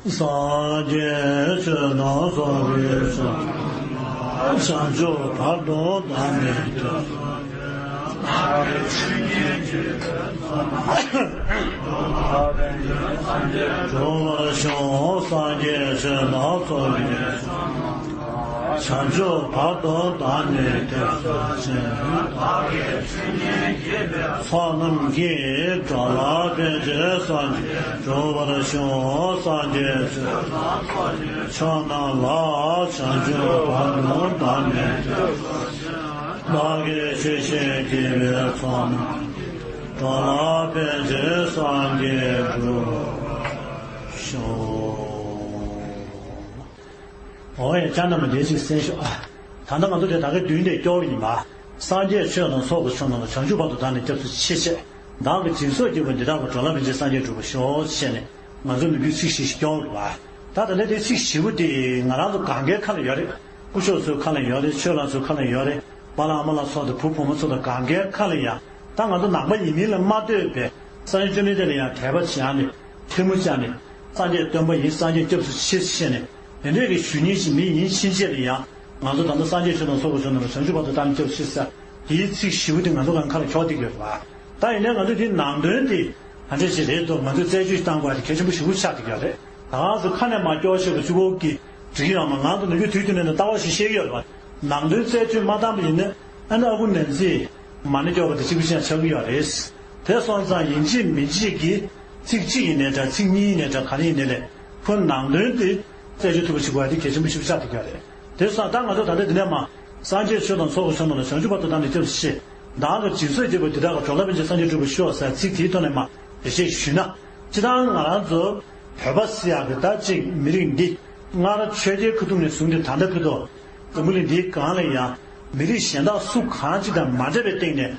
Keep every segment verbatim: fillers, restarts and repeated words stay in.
སངས་རྒྱས་ཆོས་དང་ཚོགས་ཀྱི་མཆོག། བྱང་ཆུབ་བར་དུ་བདག་ནི་སྐྱབས་སུ་མཆི། འགྲུབ་པར་ཤོག་སངས་རྒྱས་ཆོས་དང་ཚོགས་ཀྱི་མཆོག། བྱང་ཆུབ་བར་དུ་བདག་ནི་སྐྱབས་སུ་མཆི། ཚོགས་རྣམས་ཀྱིས་འགྲོ་ལ་ཕན་ཕྱིར་སངས་རྒྱས། འགྲུབ་པར་ཤོག་སངས་རྒྱས་ཆོས། ཕྱོགས་རྣམས་ལ་བྱང་ཆུབ་བར་དུ་བདག་ནི། བདག་གིས་ཆོས་བཤད་དགེ་བའི་ཚོགས་རྣམས། འགྲོ་ལ་ཕན་ཕྱིར་སངས་རྒྱས་འགྲུབ་ཤོག་འོ་ཡ། ཅག་རྣམས་ལ་འདིར་ཅིག་གསན་ཤོག་ཨ། ད་ལྟ་ང་ཚོ་དེ་ད་ག་མདུན་དེ་སྐྱོར་གྱི་ཡིན་པ། སངས་རྒྱས་ཆོས་དང་ཚོགས་ཀྱི་མཆོག་རྣམས་ལ། བྱང་ཆུབ་བར་དུ་བདག་ནི་སྐྱབས་སུ་མཆི་ཞེས། བདག་གིས་སྦྱིན་སོགས་བགྱིས་པ་འདི་དག་གིས། འགྲོ་ལ་ཕན་ཕྱིར་སངས་རྒྱས་འགྲུབ་པར་ཤོག་ཅེས་ནས་ང་ཚོ་ནམ་རྒྱུན་ཚིག་བཞི་ཞིག་སྐྱོར་གྱི་ཡིན་པ། ད་ད་ལྟ་དེ་ཚིག་བཞི་པོ་དེ་ང་རང་ཚོ་གང་གའི་ཁ་ལ་ཡོད་རེད། སྐུ་ཞབས་ཚོའི་ཁ་ལ་ཡོད་རེད། ཆོས་ལགས་ཚོའི་ཁ་ལ་ཡོད་རེད། པཱ་ལགས་ཨ་མ་ལགས་ཚོ་དང་བུ་བུ་མོ་ཚོ་དང་གང་གའི་ཁ་ལ་ཡང་། ད་ང་ཚོ་ནང་པ་ཡིན་མིན་ལ་མ་ལྟོས་པའི་སངས་རྒྱས་བཅོམ་ལྡན་འདས་ལ་ཡང་དད་པ་བྱས་ནས་ཐལ་མོ་སྦྱར་ནས། སངས་རྒྱས་སྟོན་པ་ཡིན། སངས་རྒྱས་སྐྱབས་སུ་མཆི་ཞེས་ནས་དེ་འདྲས་ཀྱི་ཞུ་སྙིང་ཞིག་མི་ཡིན་ཕྱིན་ཆད་ལ་ཡང་། ང་ཚོ་ད་ལྟ་སངས་རྒྱས་ཆོས་དང་ཚོགས་ཀྱི་མཆོག་རྣམས་ལ། བྱང་ཆུབ་བར་དུ་བདག་ནི་སྐྱབས་སུ་མཆི་ཟེར། དེའི་ཚིག་བཞི་པོ་དེ་ང་ཚོ་གང་ཁ་ལ་འཁྱོག་བསྡད་ཀྱི་ཡོད་རེད་པ། ད་ཡིན་ནའི་ང་ཚོས་དེའི་ནང་དོན་དེ་ག་འདྲས་ཞིག་རེད་འདུག་ང་ཚོས་རྩད་གཅོད་བཏང་དགོས་པ་དེ་གལ་ཆེན་པོ་ཞེ་པོ་ཆགས་བསྡད་ཀྱི་ཡོད་རེད། ད་ང་ཚོ་ཁ་ནས་མར་སྐྱོར་བཤད་པ་གཅིག་པོ་གིས་འགྲིག་གི་ཡོད་མ་རེད། ང་ཚོ་ནམ་རྒྱུན་དུས་རྒྱུན་ནས་ནས་ལྟ་བ་ཞིག་བཤད་ཀྱི་ཡོད་རེད་པ། ནང་དོན་རྩད་གཅོད་མ་བཏང་པ་ཡིན་ན། ཨ་ནི་ཨ་ཁུ་ནན་ཙི་མ་ཎི་སྐྱོར་བ་དེ་གཅིག་པུ་ཅིག་ཆགས་ཀྱི་ཡོད་རེད། དེ་སོང་ཙང་ཡིན་གཅིག་མིན་གཅིག་གིས་ཚིག་གཅིག་ཡིན་ནའི་འདྲ། ཚིག་གཉིས་ཡིན་ནའི་འདྲ། ག་རེ་ཡིན་ནའི་ལས་ཁོ་ནང་དོན་དེ་རྩད་གཅོད་ཐུབ་པ་ཞིག་དགོས་ཡ་དེ་གལ་ཆེན་པོ་ཞིག་ཆགས་བསྡད་ཀྱི་ཡོད་རེད། དེ་སོང་ཙང་ང་ཚོ་ད་ལྟ་འདི་ནས་མར་སངས་རྒྱས་ཆོས་དང་ཚོགས་ཀྱི་མཆོག་རྣམས་ལ། བྱང་ཆུབ་བར་དུ་བདག་ནི་སྐྱབས་སུ་མཆི། བདག་གིས་སྦྱིན་སོགས་བགྱིས་པ་འདི་དག་གིས། འགྲོ་ལ་ཕན་ཕྱིར་སངས་རྒྱས་འགྲུབ་པར་ཤོག་ཟེར་ཚིག་དེའི་ཐོག་ནས་མར་འགྲེལ་བཤད་ཞུས་ན། སྤྱིར་བཏང་ང་རང་ཚོ་བོད་པ་ཟེར་ཡག་གི་ད་ཅིག་མི་རིགས་འདི་སྔར་ཆོས་རྒྱལ་ཁ་ཐུག་ནས་བཟུང་སྟེ་ད་ལྟ་བར་དུ་འཛམ་བུ་གླིང་འདིའི་སྒང་ལ་ཡང་མི་རིགས་གཞན་དག་སུ་གང་ཅིག་དང་མ་འདྲ་བའི་སྟེང་ནས་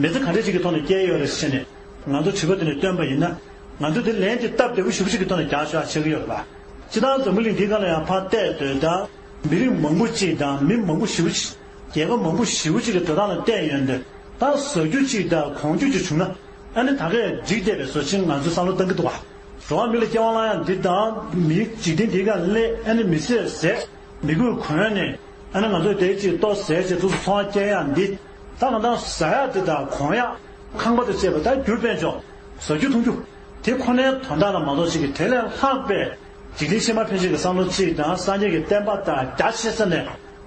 མི་ཚེ་ག་འདྲ་ཅིག་གི་ཐོག་ནས་བསྐྱལ་ཡོད་རེད་ཟེར་ནས་ང་ཚོ་དྲི་བ་དེ་ནས་བཏོན་པ་ཡིན་ན། ང་ཚོ་དེ་ལན་དེ་སྟབས་བདེ་པོ་ཞེ་པོ་ཅིག་གི་ཐོག་ནས་རྒྱག་ཆོག་ཆགས་ཀྱི་ཡོད་རེད་པ། སྤྱིར་བཏང་འཛམ་བུ་གླིང་འདིའི་སྒང་ལ་ཡང་ཕར་བལྟས་སྡོད་ད་མི་རིགས་མང་པོ་ཅིག་དང་མི་མང་པོ་ཞེ་པོ་ཅིག་རྒྱལ་ཁབ་མང་པོ་ཞེ་པོ་ཅིག་གི་འགྲོ་སྟངས་ལ་བལྟས་ཡོང་དུས། ད་ཟ་རྒྱུ་གཅིག་དང་གོན་རྒྱུ་གཅིག་བྱུང་ན། ཨ་ནི་ད་གས་འགྲིག་བསྡད་པའི་བཟོ་ཅིག་ང་ཚོས་བསམ་བློ་གཏང་གི་འདུག་ག་འགྲོ་བ་མི་ལ་སྐྱེ་བ་བླངས་ཡག་འདི་དང་། མི་འཇིག་རྟེན་འདིའི་སྒང་སླེབས། ཨ་ནི་མི་ཚེ་ཟད། མི་གོས་གོན་ནས། ཨ་ནི་ང་ཚོས་དེ་གཅིག་ལྟོ་ཟས་བྱས་དུས་སུ་ཚོང་བ་སྐྱེལ་ཡག་འདི། ད་ང་ཚོ་ཟ་ཡག་འདི་དང་གོན་ཡག་ཁང་པ་དང་བཅས་པ། ད་རྒྱུ་དཔལ་འབྱོར། ཟ་རྒྱུ་འཐུང་རྒྱུ། དེ་ཁོ་ནའི་དོན་དག་ལ་མ་གཏོགས་ཅིག་གི་དེ་ལས་ལྷག་པའི་འཇིག་རྟེན་ཕྱི་མ་ཕན་ཆད་ཀྱི་བསམ་བློ་གཅིག་དང་། སངས་རྒྱས་ཀྱི་བསྟན་པ་དང་རྒྱ་ཆེ་ས་ནས་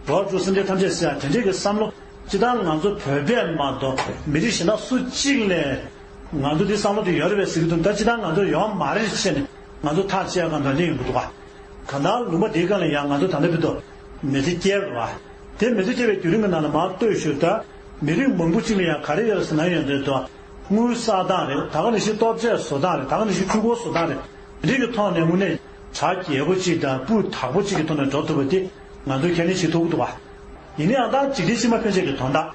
འགྲོ་བ་སྤྱོད་སེམས་ཅན་ཐམས་ཅད་ཟེར་ཡ་དེ་འདྲས་ཀྱི་བསམ་བློ་སྤྱིར་བཏང་ང་ཚོ་བོད་པས་མ་གཏོགས་མི་རིགས་གཞན་དག་སུ་གཅིག་ལ་ང་ཚོ་འདི་བསམ་བློ་དེ་ཡོད་རེད་པས་ཟེར་གྱི་འདུག་ད་སྤྱིར་བཏང་ང་ཚོ་ཡོད་མ་རེད་ཟེར་ནས་ང་ཚོ་ཐག་བཅད་ཡག་སྒང་དུ་སླེབས་ཡོང་གི་འདུག་ག་གང་ལྟར་ལུང་པ་འདིའི་སྒང་ལ་ཡང་ང་ཚོ་ད་ལྟ་བར་དུ་མི་ཚེ་སྐྱེལ་བ། དེ་མི་ཚེ་སྐྱེལ་བའི་བརྒྱུད་རིམ་གྱི་ནང་ལ་མར་ལྟོས་ཞུ་ད། མི་རིགས་མང་པོ་གཅིག་ལ་ཡང་ག་རེ་ཡོད་ཟེར་ན་ཡོང་དུས་དོ། དངུལ་བསགས་སྟངས་རེད། ད་ག་ནང་བཞིན་ལྟོ་ཆས་བཟོ་སྟངས་རེད། ད་ག་ནང་བཞིན་ཆུ་འཁོར་བཟོ་སྟངས་རེད། འདི་གི་ཐོག་ནས་དངོས་གནས་གྲ་རྒྱས་པོ་གཅིག་དང་སྤུས་དག་པོ་གཅིག་གི་ཐོག་ནས་འགྲོ་ཐུབ་པ་དེ་ང་ཚོས་ཁས་ལེན་བྱེད་ཐུབ་ཀྱི་འདུག་ག་ཡིན་ན་ཡང་ད་འཇིག་རྟེན་ཕྱི་མ་ཕན་ཆད་ཀྱི་དོན་དག་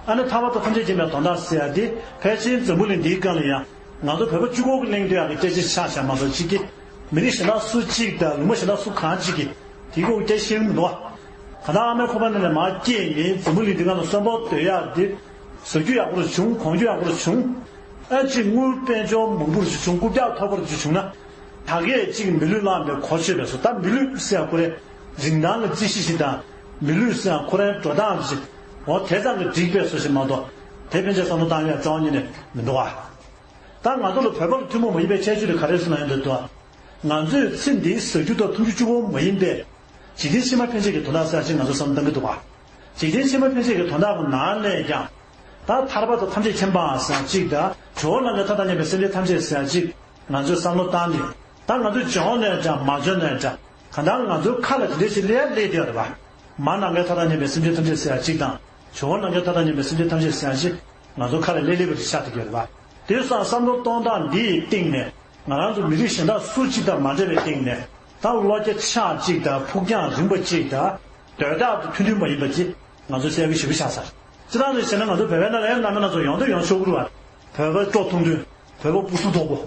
ཨ་ནི་ཐར་པ་དང་ཐམས་ཅད་མཁྱེན་པའི་དོན་དག་ཟེར་ཡ་དེ་ཕལ་ཆེར་འཛམ་བུ་གླིང་འདིའི་སྒང་ལ་ཡང་ང་ཚོ་བོད་པ་གཅིག་པོ་གིས་གླེང་སྡོད་ཡག་གི་སྐད་ཆ་ཆགས་བཞག་མ་གཏོགས། གཅིག་གིས་མི་རིགས་གཞན་དག་སུ་གཅིག་དང་ལུང་པ་གཞན་དག་སུ་གང་གཅིག་གིས་དེའི་སྐོར་སྐད་ཆ་བཤད་ཀྱི་མི་འདུག་ག་གང་ལྟར་ཨ་མའི་ཁོག་པ་ནང་ནས་མར་སྐྱེས་ནས་འཛམ་བུ་གླིང་འདི་སྒང་ལ་གསོན་པོ་སྡོད་ཡག་འདི་ཟ་རྒྱུ་ཡག་པོ་རུ་བྱུང་། གོན་རྒྱུ་ཡག་པོ་རུ་བྱུང་། ཨ་ཅིག་དངུལ་དཔལ་འབྱོར་མང་པོ་རུ་བྱུང་། རྐུབ་བཀྱག་མཐོ་པོ་རུ་བྱུང་ན། ད་གས་ཅིག་མི་ལུས་བླངས་པའི་གོ་ཆོད་པའི་བཟོ། ད་མི་ལུས་ཟེར་ཡ་ཁོ་རའི་རིན་ཐང་ལ་རྩིས་གཞི་ཞིག་དང་། མི་ལུས་ཟེར་ཡ་ཁོ་རའི་འགྲོ་སྟངས་ཅིག་འོ་དེ་ཙམ་གྱིས་འགྲིག་པའི་བཟོ་ཞིག་མ་གཏོགས། དེ་ཕན་ཆད་བསམ་བློ་བཏང་ཡ་རྩ་བ་ཉིད་ནས་མི་འདུག་ག་ད་ང་ཚོ་ལ་བོད་པ་ལ་ཐུན་མོང་མ་ཡིན་པའི་ཁྱད་ཆོས་དེ་ག་རེ་ཟེར་ན་ཡོང་དུས་དོ། ང་ཚོས་ཚེ་འདིའི་ཟ་རྒྱུ་དང་འཐུང་རྒྱུ་གཅིག་པོ་མ་ཡིན་པའི་འཇིག་རྟེན་ཕྱི་མ་ཕན་ཆད་ཀྱི་དོན་དག་ཟེར་ཡ་ཅིག་ང་ཚོ་བསམ་བློ་གཏང་གི་འདུག་ག་འཇིག་རྟེན་ཕྱི་མ་ཕན་ཆད་ཀྱི་དོན་དག་གི་ནང་ནས་ཀྱང་། ད་ཐར་པ་དང་ཐམས་ཅད་མཁྱེན་པ་ཟེར་ཡ་གཅིག་དང་། ཇོ་བོ་ནམ་མཁའི་མཐའ་དང་མཉམ་པའི་སེམས་ཅན་ཐམས་ཅད་ཟེར་ཡ་གཅིག་ང་ཚོས་བསམ་བློ་བཏང་ནས། ད་ང་ཚོས་བྱུང་ནས་ཀྱང་མ་བྱུང་ནས་ཀྱང་། གང་ལྟར་ང་ཚོའི་ཁ་ལ་དེ་འདྲ་ཞིག་སླེབས་སླེབས་བསྡད་ཡོད་རེད་པ། མ་ནམ་མཁའི་མཐའ་དང་མཉམ་པའི་སེམས་ཅན་ཐམས་ཅད་ཟེར་ཡ་གཅིག་དང་། ཇོ་བོ་ནམ་མཁའི་མཐའ་དང་མཉམ་པའི་སེམས་ཅན་ཐམས་ཅད་ཟེར་ཡ་གཅིག་ང་ཚོའི་ཁ་ལ་སླེབས་སླེབས་པ་ཞིག་ཆགས་བསྡད་ཡོད་རེད་པ། དེ་སོང་བསམ་བློ་གཏོང་སྟངས་འདི་ཡི་སྟེང་ནས། ང་རང་ཚོ་མི་རིགས་གཞན་དག་སུ་གཅིག་དང་མ་འདྲ་བའི་སྟེང་ནས། ད་བློ་རྒྱ་ཆག་གཅིག་དང་། ཕུགས་རྒྱང་རིང་པོ་གཅིག་དང་། དོན་དག་དང་མཐུན་མཐུན་མ་ཡིན་པ་ཅིག་ང་ཚོ་གསལ་པོ་ཞེ་པོ་ཆགས་ཚར། སྤྱིར་བཏང་ནས་བྱས་ན་ང་ཚོ་བོད་པའི་ནང་ལ་ཡང་སྔ་མ་ནང་ཚོ་ཡོང་དུས་ཡོང་ཆོག་གི་རེད་པ། བོད་པ་སྤྲོ་ཐུང་ཐུང་། བོད་པ་སྤུ་སུ་དོག་པོ།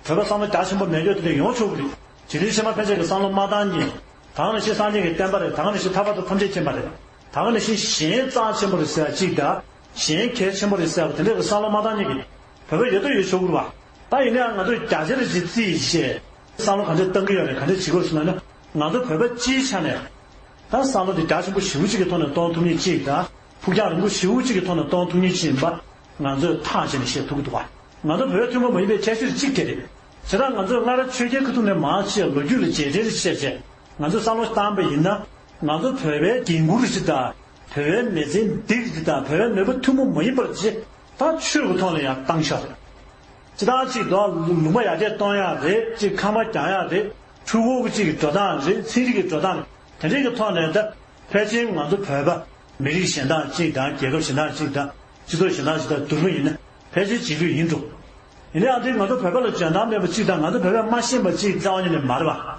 བོད་པ་བསམ་བློ་རྒྱ་ཆེན་པོ་མེད་ཀྱོག་དེ་འདྲ་ཡོང་ཆོག་གི་རེད། འཇིག་རྟེན་ཕྱི་མ་ཕན་ཆད་ཀྱི་བསམ་བློ་མ་བཏང་མཁན། ད་ག་ནང་བཞིན་སངས་རྒྱས་ཀྱི་བསྟན་པ་རེད། ད་ག་ནང་བཞིན་ཐར་པ་དང་ཐམས་ཅད་མཁྱེན་པ་རེད། ད་ག་ནང་བཞིན་གཞན་རྩ་ཆེན་པོ་རེད་ཟེར་ཡ་གཅིག་དང་། གཞན་གལ་ཆེན་པོ་རེད་ཟེར་བ་དེ་འདྲ་གི་བསམ་བློ་མ་བཏང་མཁན་གྱི་བོད་པ་ཡོད་དོ་ཡོད་ཆོག་གི་རེད་པ། ད་ཡིན་ན་ཡང་ང་ཚོས་རྒྱ་ཆེར་ཅིག་བརྩིས་བྱས། བསམ་བློ་ག་འདྲས་གཏང་གི་ཡོད་རེད། ག་འདྲས་བྱེད་དགོས་ཟེར་ན་ནི། ང་ཚོ་བོད་པ་སྤྱིའི་ཆ་ནས་ད་བསམ་བློ་དེ་རྒྱ་ཆེན་པོ་ཞེ་པོ་ཅིག་གི་ཐོག་ནས་གཏོང་ཐུབ་མཁན་ཅིག་དང་། ཕུགས་རྒྱང་རིང་པོ་ཞེ་པོ་ཅིག་གི་ཐོག་ནས་གཏོང་ཐུབ་མཁན་ཅིག་ཡིན་པ་ང་ཚོས་ཐག་བཅད་ནས་བཤད་ཐུབ་ཀྱི་འདུག་བ། ང་ཚོ་བོད་ཐུན་མོང་མ་ཡིན་པའི་ཁྱད་ཆོས་གཅིག་དེ་རེད། བྱས་ཙང་ང་ཚོས་སྔར་ཆོས་རྒྱལ་ཁ་ཐུག་ནས་མར་བྱས་ལོ་རྒྱུས་ལ་རྗེས་དྲན་བྱས་བྱས་ང་ཚོས་བསམ་བློ་བཏང་པ་ཡིན་ན། ང་ཚོ་བོད་པའི་འགན་འཁུར་ཅིག་དང་། བོད་པའི་མི་ཚེ་འདི་ཅིག་དང་། བོད་པའི་མི་བུ་ཐུན་མོང་མ་ཡིན་པར་ཅིག་ད་ཆོས་ཀྱི་ཐོག་ལ་ཡང་བཏང་ཤག་རེད། སྤྱིར་བཏང་གཅིག་འདུག་ལུང་པ་ཡར་རྒྱས་གཏོང་ཡག་རེད། གཅིག་ཁང་པ་རྒྱག་ཡག་རེད། ཕྲུ་གུ་གཅིག་གི་འགྲོ་སྟངས་རེད། ཚན་རིག་གི་འགྲོ་སྟངས་རེད། དེ་འདྲའི་གི་ཐོག་ནས་ད་ཕལ་ཆེར་ང་ཚོ་བོད་པ་མི་རིགས་གཞན་དག་གཅིག་དང་། རྒྱལ་ཁབ་གཞན་དག་གཅིག་དང་། སྤྱི་ཚོགས་གཞན་དག་གཅིག་དང་བསྡུར་བ་ཡིན་ན་ཕལ་ཆེར་རྗེས་ལུས་ཡིན་འགྲོ། ཡིན་ན་ཡང་དེ་ང་ཚོ་བོད་པ་ལ་འཇོན་ཐང་མེད་པ་གཅིག་དང་། ང་ཚོ་བོད་པས་མ་ཤེས་པ་གཅིག་རྩ་བ་ཉིད་ནས་མ་རེད་པ།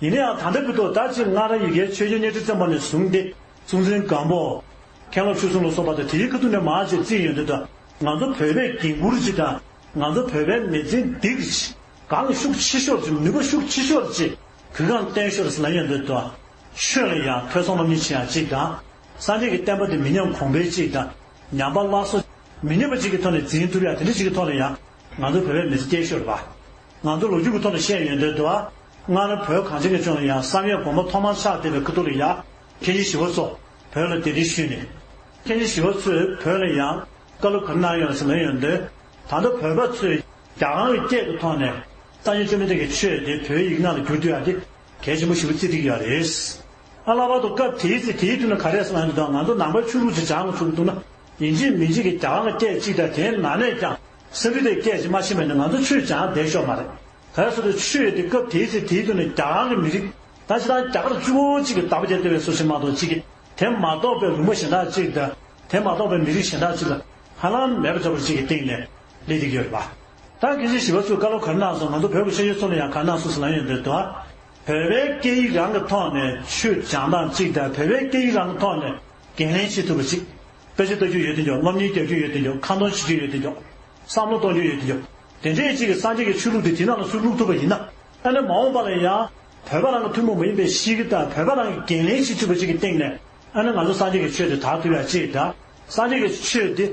ཡིན་ན་ཡང་ད་ལྟ་བར་དུ་ད་གཅིག་སྔར་ཡ་གིའི་ཆོས་རྒྱལ་གཉའ་ཁྲི་བཙན་པོ་ནས་བཟུང་སྟེ་སྲོང་བཙན་སྒམ་པོ། མཁན་སློབ་ཆོས་གསུམ་ལ་སོགས་པ་དང་། དེའི་ཁ་ཐུག་ནས་མར་བྱས་བརྩིས་ཡོང་དུས་ད། ང་ཚོ་བོད་པའི་འགན་འཁུར་ཅིག་དང་། ང་ཚོ་བོད་པའི་མི་ཚེ་འདི་གི་ཅིག་གང་ལ་ཤུགས་ཆེ་ཤོས་ཅིག་ནུས་པ་ཤུགས་ཆེ་ཤོས་ཅིག་གུས་ཀྱང་བརྟན་ཤོས་ཟེར་ལབ་ཡོང་དུས་ད། ཆོས་ལ་ཡང་ཐོས་བསམ་སློབ་གཉེར་བྱེད་ཡག་ཅིག་དང་། སངས་རྒྱས་ཀྱི་བསྟན་པ་འདི་མི་ཉམས་གོང་འཕེལ་ཅིག་དང་། ཉམས་པ་སླར་གསོ་མི་ནུས་པ་ཅིག་གི་ཐོག་ནས་འཛིན་ཐུབ་ཡག་དེ་འདྲ་ཅིག་གི་ཐོག་ལ་ཡང་ང་ཚོ་བོད་པའི་མི་ཚེ་སྐྱེལ་ཤོར་བ། ང་ཚོ་ལོ་རྒྱུས་ཀྱི་ཐོག་ནས་བཤད་ཡོང་དུས་ད། སྔར་བོད་གངས་ཅན་གྱི་ལྗོངས་ལ་ཡང་བསམ་ཡས་དགོན་པ་ཐོག་མར་ཆགས་བསྡད་པའི་ཁ་ཐུག་ལ་ཡང་མཁན་ཆེན་ཞི་བ་འཚོ་བོད་ལ་གདན་འདྲེན་ཞུས་ནས། མཁན་ཆེན་ཞི་བ་འཚོས་བོད་ལ་ཡང་བཀའ་སློབ་ག་རེ་གནང་ཡོད་ཟེར་ན་ཡོང་དུས། ད་ལྟ་བོད་པ་ཚོས་རྒྱ་གར་གྱི་སྐད་ཀྱི་ཐོག་ནས་སངས་རྒྱས་བཅོམ་ལྡན་འདས་ཀྱི་ཆོས་དེ་བོད་ཡིག་ནང་ལ་བསྒྱུར་ཐུབ་ཡག་དེ་གལ་ཆེན་པོ་ཞིག་བརྩི་བསྡད་ཀྱི་ཡོད་རེད། ཨ། ལྷག་པར་དུ་སྐབས་དེའི་ཚེ་དེའི་དུས་ན་ག་རེ་ཟེར་ན་ཡོང་དུས་ད། ང་ཚོ་ནང་པའི་ཆོས་ལུགས་ཅིག་སྦྱང་དགོས་བྱུང་འདུག་ན། ཡིན་གཅིག་མིན་གཅིག་གི་རྒྱ་གར་གྱི་སྐད་ཅིག་དང་། དེའི་ནང་ནས་ཀྱང་སཾ་སྐྲྀ་ཏའི་སྐད་ཅིག་མ་ཤེས་པ་ཡིན་ན་ང་ཚོ་ཆོས་སྦྱང་བསྡད་ཆོག་མ་རེད། ག་རེ་ཟེར་དུས་ཆོས་དེ་སྐབས་དེའི་ཚེ་དེའི་དུས་ནས་རྒྱ་གར་གྱི་མི་རིགས་ད་ཅི་ད་རྒྱ་གར་གཅིག་པོ་གཅིག་གིས་བདག་པོ་རྒྱག་བསྡད་པའི་བཟོ་ཞིག་མ་གཏོགས་གཅིག་གིས། དེ་མ་གཏོགས་པའི་ལུང་པ་གཞན་དག་ཅིག་དང་། དེ་མ་གཏོགས་པའི་མི་རིགས་གཞན་དག་ཅིག་ལ་ཧ་ལམ་མེད་པ་འདྲ་པོ་ཅིག་གི་སྟེང་ནས་སླེབས་བསྡད་ཀྱི་ཡོད་རེད་པ། ད་མཁན་ཆེན་ཞི་བ་འཚོས་བཀའ་སློབ་ག་རེ་གནང་སོང་། ང་ཚོ་བོད་ཀྱི་ཆོས་རྒྱལ་ཚོ་ལ་ཡང་ག་རེ་གནང་སོང་ཟེར་ན་ཡོང་དུས་ད། བོད་པའི་སྐད་ཡིག་རང་གི་ཐོག་ནས་ཆོས་སྦྱང་སྟངས་གཅིག་དང་། བོད་པའི་སྐད་ཡིག་རང་གི་ཐོག་ནས་འགན་ལེན་བྱེད་ཐུབ་པ་ཅིག་དཔེ་ཆ་ལྟ་རྒྱུ་ཡོད་དེ་འཇོག་སློབ་གཉེར་རྒྱག་རྒྱུ་ཡོད་དེ་འཇོག་ཁ་འདོན་བྱེད་རྒྱུ་ཡོད་དེ་འཇོག་བསམ་བློ་གཏོང་རྒྱུ་ཡོད་དེ་འཇོག་དེ་འདྲའི་ཅིག་གི་སངས་རྒྱས་ཀྱི་ཆོས་ལུགས་དེ་དེ་ནང་ལ་ཚུར་བླུག་ཐུབ་པ་ཡིན་ན། ཨ་ནི་མ་འོངས་པ་ལ་ཡང་བོད་པ་རང་གི་ཐུན་མོང་མ་ཡིན་པའི་གཤིས་ཀ་དང་། བོད་པ་རང་གི་འགན་ལེན་བྱེད་ཐུབ་པ་ཅིག་གི་སྟེང་ནས། ཨ་ནི་ང་ཚོ་སངས་རྒྱས་ཀྱི་ཆོས་དེ་དར་ཐུབ་ཡག་ཅིག་དང་། སངས་རྒྱས་ཀྱི་ཆོས་དེ་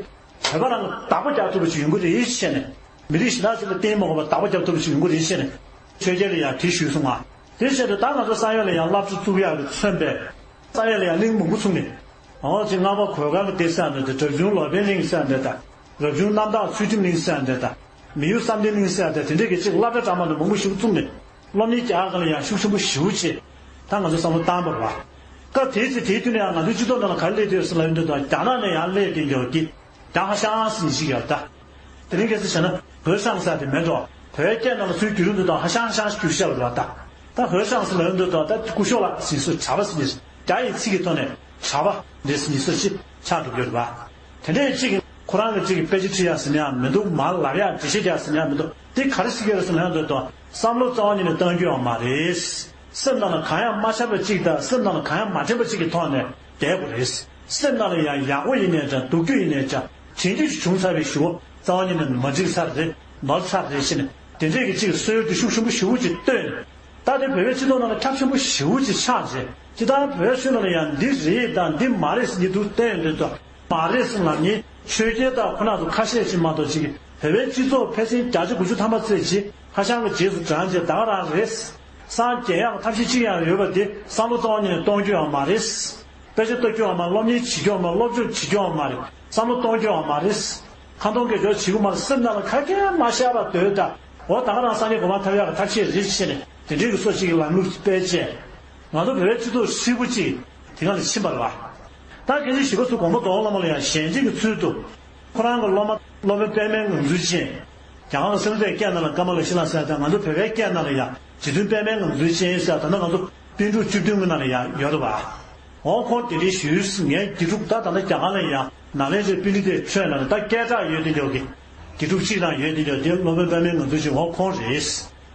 བོད་པ་རང་གི་བདག་པོ་རྒྱག་ཐུབ་པ་ཅིག་ཡོང་གི་རེད་ཟེར་ནས། མི་རིགས་གཞན་དག་ཅིག་ལ་བརྟེན་མ་དགོས་པར་བདག་པོ་རྒྱག་ཐུབ་པ་ཅིག་ཡོང་གི་རེད་ཟེར་ནས། ཆོས་རྒྱལ་ལ་ཡང་དེ་ཞུས་སོང་ང་། དེ་བྱས་ཏེ་ད་ང་ཚོ་བསམ་ཡས་ལ་ཡང་བསླབ་གྲྭ་བཙུགས་ཡག་གིས་མཚོན་པའི། བསམ་ཡས་ལ་ཡང་གླིང་མང་པོ་བཙུགས་ནས། འོ་ཅིག་སྔགས་པ་གོས་དཀར་གྱི་སྡེ་ཟེར་ཡག་འདྲ་དང་། རབ་བྱུང་ལོ་པཎ་གླིང་ཟེར་ཡག་འདྲ་དང་། རབ་བྱུང་རྣམ་དག་ཚུལ་ཁྲིམས་གླིང་ཟེར་ཡག་འདྲ་དང་། མི་ཡུལ་བསམ་གཏན་གླིང་ཟེར་ཡག་འདྲ། དེ་འདྲའི་གི་ཅིག་སློབ་གྲྭ་གྲངས་མང་དུ་མང་པོ་ཞིག་བཙུགས་ནས། སློབ་གཉེར་རྒྱག་ཡག་ལ་ཡང་ཤུགས་ཆེན་པོ་ཞེ་པོ་ཅིག་ད་ང་ཚོ་བསམ་བློ་བཏང་བ་རེད་པ། སྐབས་དེའི་ཚེ་དེའི་དུས་ནས་ཡང་ང་ཚོའི་སྤྱི་ཚོགས་ནང་ལ་ག་རེ་སླེབས་བསྡད་ཡོད་ཟེར་ལབ་ཡོང་དུས་ད། རྒྱ་ནག་ནས་ཡང་སླེབས་བསྡད་ཡོད་ཀི། རྒྱ་ཧ་ཤང་ཟེར་མཁན་ཞིག་ཡོད་ད། དེ་རིང་ཁ་སང་བྱས་ན་ཧོ་ཤང་ཟེར་ཡག་དེ་མེད་འགྲོ། བོད་སྐད་ནང་ལ་ཚུར་བསྒྱུར་ཡོང་དུས་ད་ཧ་ཤང་ཧ་ཤང་བསྒྱུར་བཞག་ཡོད་རེད་པ་ད། ད་ཧོ་ཤང་ཟེར་ལབ་ཡོང་དུས་ད། ད་སྐུ་ཞབས་ལགས་ཟེར་མཁན་ཚོ་གྲྭ་པ་ཟེར་མཁན། རྒྱ་ཡི་ཚིག་གི་ཐོག་ནས་གྲྭ་པ་འདྲ་ཟེར་མཁན་ཚོ་ཅིག་ཆགས་འགྲོ་གི་ཡོད་རེད་པ། དེ་འདྲའི་ཅིག་ཁོ་རང་གི་ཅིག་དཔེ་ཆ་ཁྲིད་ཡག་ཟེར་མཁན་ཡང་མི་འདུག་མར་ལབ་ཡག་འགྲེལ་བཤད་རྒྱག་ཟེར་མཁན་ཡང་མི་འདུག་དེ་ག་རེ་ཟེར་གྱི་ཡོད་རེད་ཟེར་ན་ཡང་འདོད་དོ། བསམ་བློ་རྩ་བ་ཉིད་ནས་གཏང་རྒྱུ་ཡང་མ་རེད། སེམས་ནང་ལ་གང་ཡང་མ་ཤར་བ་ཅིག་དང་། སེམས་ནང་ལ་གང་ཡང་མ་དྲན་པ་ཅིག་གི་ཐོག་ནས་བསྡད་དགོས་རེད། སེམས་ནང་ལ་ཡང་ཡག་པོ་ཡིན་ནའི་འདྲ། སྡུག་རྒྱུ་ཡིན་ནའི་འདྲ། དྲན་རྒྱུ་ཞིག་བྱུང་ཚར་བའི་གཞུག་གུ་རྩ་བ་ཉིད་ནས་མ་འགྲིག་ཚར་རེད། ནོར་ཚར་རེད་ཟེར་ནས། དེ་འདྲས་ཀྱི་ཅིག་སྲོལ་དེ་ཤུགས་ཆེན་པོ་ཞེ་པོ་ཅིག་བཏོན་ནས། ད་དེ་བོད་པའི་སྤྱི་ཚོགས་ནང་ལ་ཁྱབ་ཆེན་པོ་ཞེ་པོ་ཅིག་ཆགས་རྗེས། སྤྱིར་བཏང་བོད་ཕྱོགས་ནང་ལ་ཡང་འདི་རེད་དང་འདི་མ་རེད་ཟེར་གྱི་འདུག་བསྟན་ཡོང་དུས་ད། མ་རེད་ཟེར་ལབ་མཁན་ཆོས་རྒྱལ་དག་ཁོ་རང་ཚོ་ཁ་ཤས་ཅིག་མ་གཏོགས་ཅིག་བོད་པའི་སྤྱི་ཚོགས་ཕལ་ཆེར་བརྒྱ་ཆ་དགུ་བཅུ་ཐམ་པ་ཙམ་ཅིག་ཧ་ཤང་གི་རྗེས་སུ་འབྲང་རྗེས་ད་ག་རང་རེད། སངས་རྒྱས་ཡག་ཐབས་ཤེས་གཅིག་ཡང་ཡོད་པ་དེ་བསམ་བློ་རྩ་བ་ཉིད་ནས་གཏོང་རྒྱུ་ཡང་མ་རེད། དཔེ་ཆ་ལྟ་རྒྱུ་ཡང་མ་རེད། སློབ་གཉེར་བྱེད་རྒྱུ་ཡང་མ་རེད། སློབ་སྦྱོང་བྱེད་རྒྱུ་ཡང་མ་རེད། བསམ་བློ་གཏོང་རྒྱུ་ཡང་མ་རེད། ཁ་འདོན་སྐད་ཅོར་བྱེད་དགོས་མ་རེད། སེམས་ནང་ལ་ག་གེ་མ་ཤར་བར་སྡོད་ད། འོ་ད་ག་རང་སངས་རྒྱས་གོ་འཕང་ཐོབ་ཡག་གི་ཐབས་ཤེས་རེད་ཟེར་ནས་དེ་འདྲའི་གི་སོ་ཅིག་གི་ལམ་ལུགས་སྤེལ་བྱས། ང་ཚོ་བོད་པའི་སྤྱི་ཚོགས་ཧྲིལ་པོ་ཅིག་དེ་ག་ལ་ཕྱིན་པ་རེད་པ། ད་མཁན་ཆེན་ཞི་བ་འཚོ་དགོངས་པ་རྫོགས་སློབ་མ་ལ་ཡང་ཞལ་འཛིན་གྱི་ཚུལ་དུ། ཁོ་རང་གི་སློབ་མ་སློབ་དཔོན་པདྨའི་ངང་ཚུལ་ཅན། རྒྱ་གར་ལ་སཾ་སྐྲྀ་ཏའི་སྐད་ནང་ལ་ཀ་མ་ལ་ཤི་ལ་ཟེར་ཡག་དང་། ང་ཚོ་བོད་པའི་སྐད་ནང་ལ་ཡང་རྗེ་བཙུན་པདྨའི་ངང་ཚུལ་ཅན་ཟེར་ཡག་ད་ལྟ་ང་ཚོ་པཎ་གྲུབ་བཅུ་བདུན་གྱི་ནང་ལ་ཡང་ཡོད་རེད་པ། འོ་ཁོང་དེ་འདྲའི་ཞུས། ངའི་དགེ་ཕྲུག་ད་ད་ལྟ་རྒྱ་གར་ལ་ཡང་ནཱ་ལེནྡྲའི་པཎྜི་ཏའི་ཁྲོད་ནང་ལ་ད་སྐད་གྲགས་ཡོད་དེ་འདྲ་གི་དགེ་ཕྲུག་གཅིག་རང་ཡོད་དེ་འདྲ། དེ་སློབ་དཔོན་པདྨའི་ངང་ཚུལ་ཅན་འོ་ཁོང་རེད།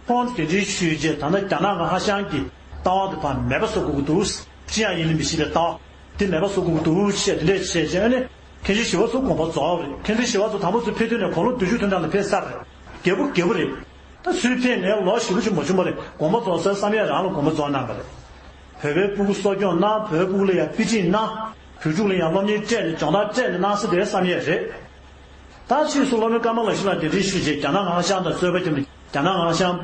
ཁོང་དེ་འདྲའི་ཞུས་རྗེས་ད་ལྟ་རྒྱ་ནག་གི་ཧ་ཤང་གི་ལྟ་བ་དེ་ཕར་མེད་པ་བཟོ་དགོས་ཀྱི་འདུག་ཅི་ཡང་ཡིན་ལ་མི་ཤེས་པའི་ལྟ་བ་དེ་མེད་པ་བཟོ་དགོས་ཀྱི་འདུག་ཅེས་དེ་འདྲས་བྱས་རྗེས། ཨ་ནི་མཁན་ཆེན་ཞི་བ་འཚོ་དགོངས་པ་རྫོགས་པ་རེད། མཁན་ཆེན་ཞི་བ་འཚོ་དང་པོ་ཚུར་ཕེབས་དུས་ནས་དགུང་ལོ་བདུན་ཅུ་དོན་གྲངས་ལ་ཕེབས་ཚར་རེད། རྒད་པོ་རྒད་པོ་རེད། ད་ཚུར་ཕེབས་ནས་ལོ་ཞེ་པོ་ཅིག་མ་བྱུང་བ་རེད། དགོངས་པ་རྫོགས་སར་བསམ་ཡས་རང་ལ་དགོངས་པ་རྫོགས་གནང་བ་རེད། བོད་པའི་སྤུ་གུ་གསོ་སྐྱོང་གནང་། བོད་སྤུ་གུ་ལ་ཡང་དཔེ་ཁྲིད་གནང་། བོད་ཕྲུག་ལ་ཡང་སློབ་གཉེར་སྤྲད་ནས་སྦྱོང་བརྡར་སྤྲད་ནས་གནང་ས་དེ་བསམ་ཡས་རེད། ད་ཕྱིས་སུ་སློབ་དཔོན་ཀ་མ་ལ་ཤི་ལ་དེ་འདྲའི་ཞུས་རྗེས་རྒྱ་ནག་ཧ་ཤང་དང་རྩོད་པ་བརྒྱབ་ནས་རྒྱ་ནག་ཧ་ཤང་